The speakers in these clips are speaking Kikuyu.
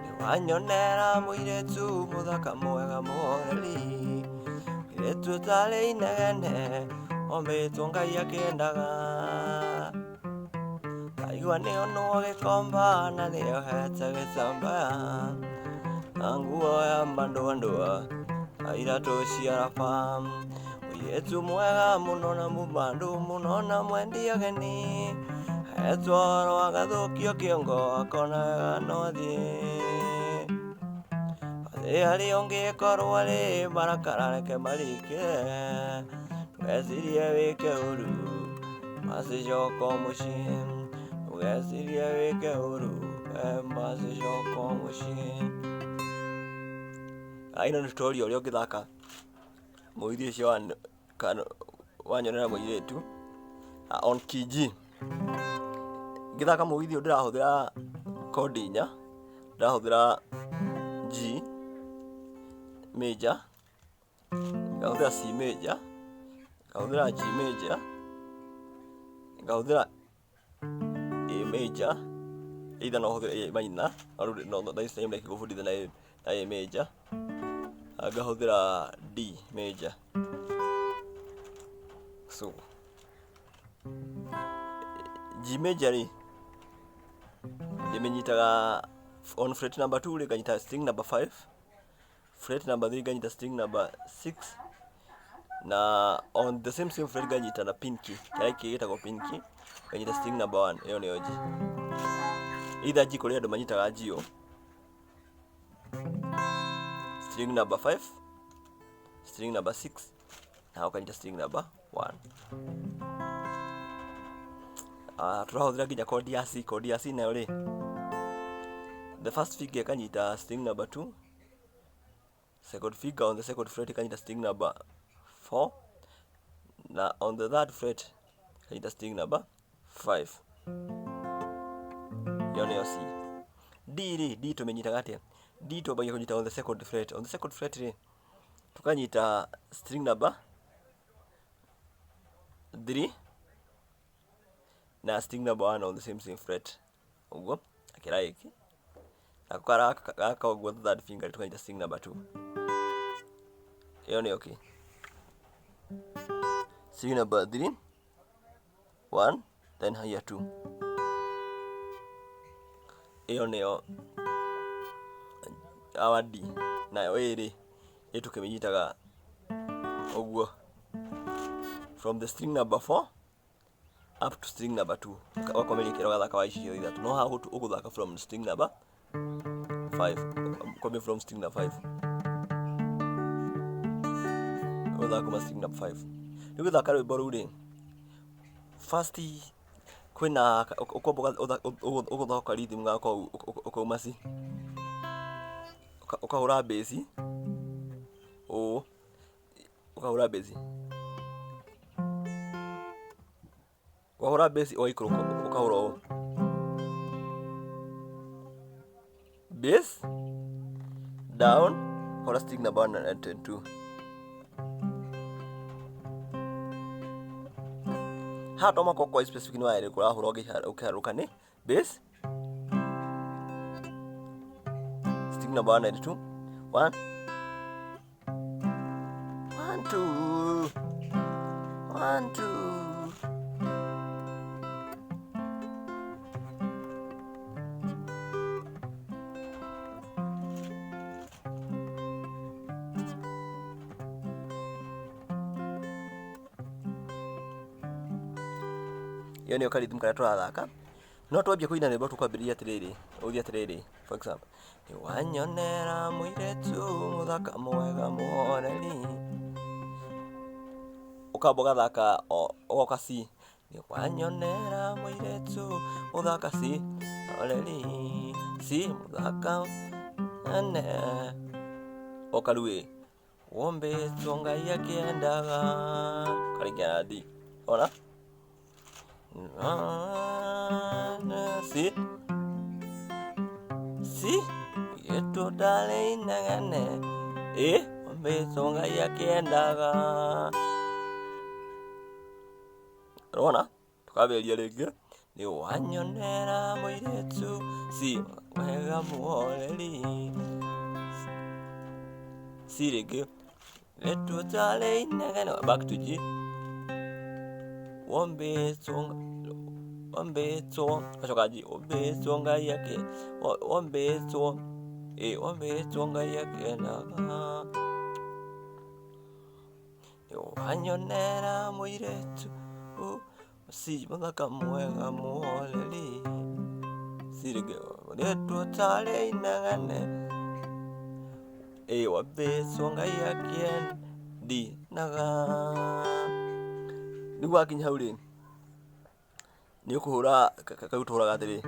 Nĩwanyonera mũirĩtu mũthaka mwega mũhoreri, mũirĩtu ũtarĩ inegene, ombĩtwo Ngai akĩendaga. Ndaigua nĩonwo gĩkomba na nĩohete gĩtambaya, na nguo ya mandũandũa na iratũ cia raba. Mũirĩtu mwega mũno na mũbandũ mũno na mwendi ageni, ahetwo ũhoro agathũkio kĩongo akona wega no athiĩ. Harĩ ũngĩkorwo rĩ marakara reke marike, ndũgecirie wĩke ũru macicoka mũciĩ, ndũgecirie wĩke ũru macicoka mũciĩ. Ĩno nĩ tutorial ũrĩa ũngĩthaka mũgithi ũcio wanyonera mũirĩtu on key G. Ngĩthaka mũgithi ũyũ ndĩrahũthĩra kondi inya, ndĩrahũthĩra G major, ngahũthĩra C major, ngahũthĩra G major, ngahũthĩra A major, either no ũhũthĩre A minor, no rĩu no this time reke ngũbundithie na A major, na ngahũthĩra D major. So G major rĩ, ndĩmĩnyitaga on fret number 2 rĩ, nganyita string number 5, fret number 3 nganyita string number 6, na on the same same fret nganyita na pinky, kĩrĩa gĩkĩ gĩtagwo pinky, nganyita string number 1, ĩyo nĩyo G. Either G kũrĩ andũ manyitaga G ũũ, string number 5, string number 6, na ũkanyita string number 1. Tũrahũthĩra nginya kondi ya C, kondi ya C nayo rĩ, the first finger ĩkanyita string number 2, second finger on the second fret ĩkanyita string number 4, na on the third fret ĩkanyita string number 5. Ĩyo nĩyo C. D rĩ, D tũmĩnyitaga atĩa? D twambagia kũnyita on the second fret. On the second fret rĩ, tũkanyita string number 3 na string number 1 on the same same fret, ũguo na kĩra gĩkĩ nako gaka ũguo third finger tũkanyita string number 2. Ĩyo nĩyo kĩ string number 3 1 then here 2. Ĩyo nĩyo our D. Nayo A rĩ, ĩ tũkĩmĩnyitaga ũguo from the string number 4 up to string number 2, ũgakomeria kĩro ũgathaka wa icio ithatũ, no haha ũgũthaka from string number 5, coming from string number 5, ũgũthaka kuma string number 5. Rĩu gũthaka rwĩmbo rũu rĩ, first kwĩna ũkwamba ũgũthaka rhythm gaka ũkauma C, ũkahũra bass ũũ, ũkahũra bass, wahũra bass ũgaikũrũka ũkahũra ũũ bass down, hũra string number 1 and 2. Haha to mũhaka ũkorwo specific nĩ waya ĩrĩkũ ũrahũra ũkĩharũka, nĩ bass string number 1 and 2, 1 1 2 1 2. Ĩyo nĩyo karithmu karĩa tũrathaka. No twambia kũina rwĩmbo tũkwambĩrĩria atĩrĩrĩ, ũthiĩ atĩrĩrĩ, for example, nĩwanyonera mũirĩtu mũthaka mwega mũhoreri, ũkamba ũgathaka ũgoka C, nĩwanyonera mũirĩtu mũthaka C mũhoreri, C mũthaka ene, ũgoka rĩu A, wombĩtwo Ngai akĩendaga, ũkarĩkia na D, wona? C C mũirĩtu ũtarĩ inegene, A wombĩtwo Ngai akĩendaga. Ũrona? Tũkambĩrĩria rĩngĩ. Nĩ wanyonera mũirĩtu C wega mũhoreri. C rĩngĩ. Mũirĩtu ũtarĩ inegene. Back to G. Wombĩtwo wombĩtwo ũgacoka G. Wombĩtwo Ngai ake wombĩtwo ĩ wombĩtwo Ngai akenaga. Wanyonera mũirĩtu C mũthaka mwega mũhoreri. C rĩngĩ mũirĩtu ũtarĩ inegene. Ĩ wombĩtwo Ngai akĩendinaga. Rĩu wakinya hau rĩ, nĩ ũkũhũra kau tũhũraga atĩrĩ.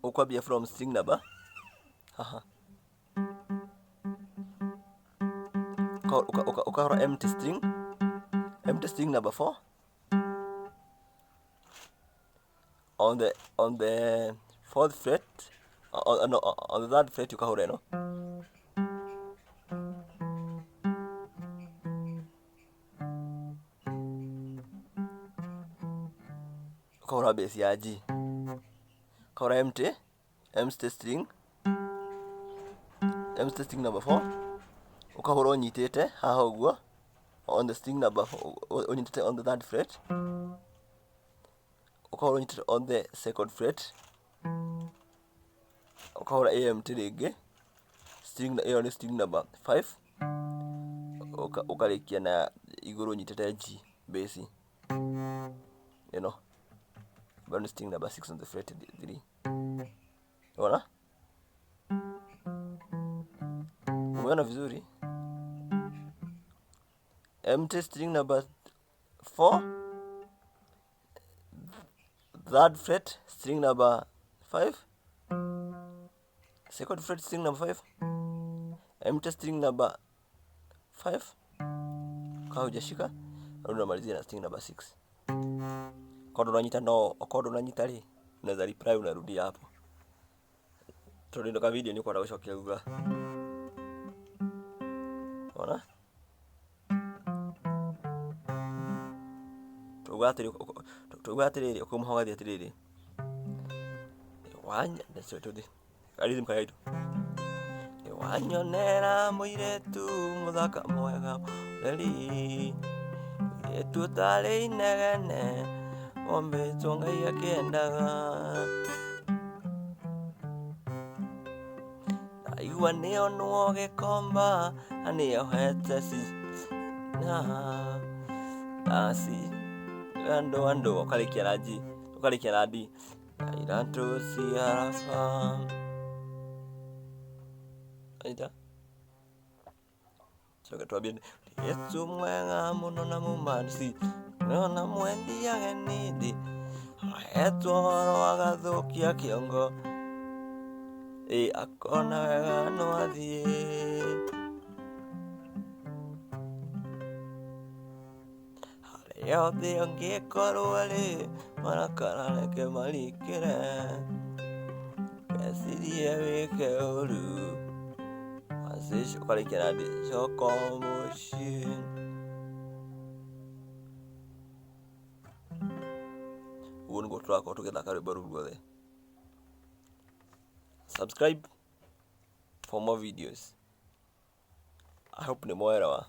Ũkwambia from string number haha ũkahũra empty string, empty string number 4 on the fourth fret, on, no, on the third fret ũkahũra ĩno. Ũkahũra bass ya G, ũkahũra empty string number 4, ũkahũra ũnyitĩte haha ũguo on the string number 4, ũnyitĩte on the third fret, ũkahũra ũnyitĩte on the second fret, ũkahũra AMT rĩngĩ, string ĩyo nĩ string number 5, ũkarĩkia na igũrũ ũnyitĩte G bass ĩno ambayo ni string number 6 on the fret 3. Unaona? Umeona vizuri? Empty string number 4, third fret string number 5, second fret string number 5, empty string number 5 kama hujashika, unamalizia na string number 6. Okorwo ndũranyita, no okorwo ndũranyita rĩ, unaweza reply, unarudia hapo tondũ ĩno ka video nĩ ũkwenda gũcokia thutha. Ona tuga atĩrĩ, tuga atĩrĩrĩ, ũkũmũha ũgathiĩ atĩrĩrĩ wanya tũthiĩ rhythm karĩa gaitũ. Wanyonera mũirĩtu mũthaka mwega mũreri, mũirĩtu ũtarĩ inegene, wombĩtwo Ngai akĩendaga. Ndaigua nĩonwo gĩkomba na nĩohete ci na ci andũ andũ ũkarĩkia na G, ũkarĩkia na D. Iratũ cia raba. Anyita? Coke twambie Yesu mwega mũno na mũmani na mwendi ageni D ahetwo ũhoro agathũkia kĩongo ĩ akona wega no athiĩ. Harĩa othe angĩkorwo rĩ marakara reke marikĩre, mecirie wĩke ũru ũkarĩkia na D coka mũciĩ. Ũguo nĩguo tũrakorwo tũgĩthaka rwĩmbo rũu ruothe. Subscribe for more videos. I hope nĩ mwaelewa.